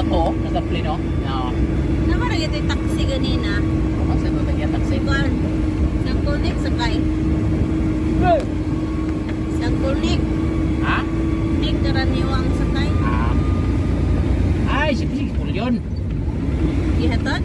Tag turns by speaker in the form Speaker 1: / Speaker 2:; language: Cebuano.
Speaker 1: Bato, nasa pleno. No.
Speaker 2: Naman ra gyud taxi ganina.
Speaker 1: Ako sa ito tagiya taxi.
Speaker 2: Kuan. Sa Kunik sakay. Sa Kunik,
Speaker 1: Ha?
Speaker 2: Nick karaniwang sakay.
Speaker 1: Ah. Ay, si si yun.
Speaker 2: Gihatod?